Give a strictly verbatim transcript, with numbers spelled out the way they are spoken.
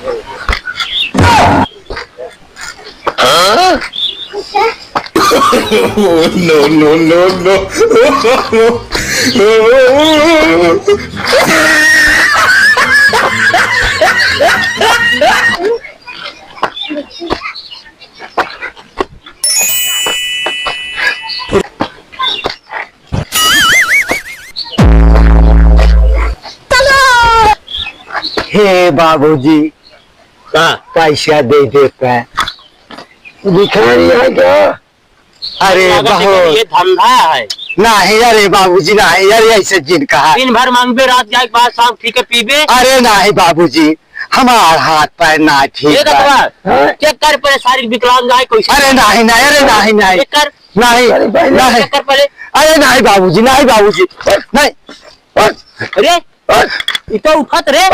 No, no, no, no। हे बाबूजी, का? पैसा दे देते हैं। भिखारी है क्या? अरे लागत है बाबू, ये धंधा है। नहीं, अरे बाबूजी, नहीं, अरे ऐसे जिन कहा। दिन भर मांगबे, रात जाए के बाद शाम ठीक है पीबे। अरे नहीं बाबूजी, हमार हाथ पैर ना ठीक ये बा। दतवा, हाँ? चेक कर पहले, सारी विकलांग है कोई। अरे नहीं, नहीं, अरे नहीं, नहीं। चेक कर। नहीं, अरे भाई, नहीं। चेक कर पहले। अरे नहीं बाबूजी, नहीं बाबूजी, नहीं। अरे, इ तो उठत रे।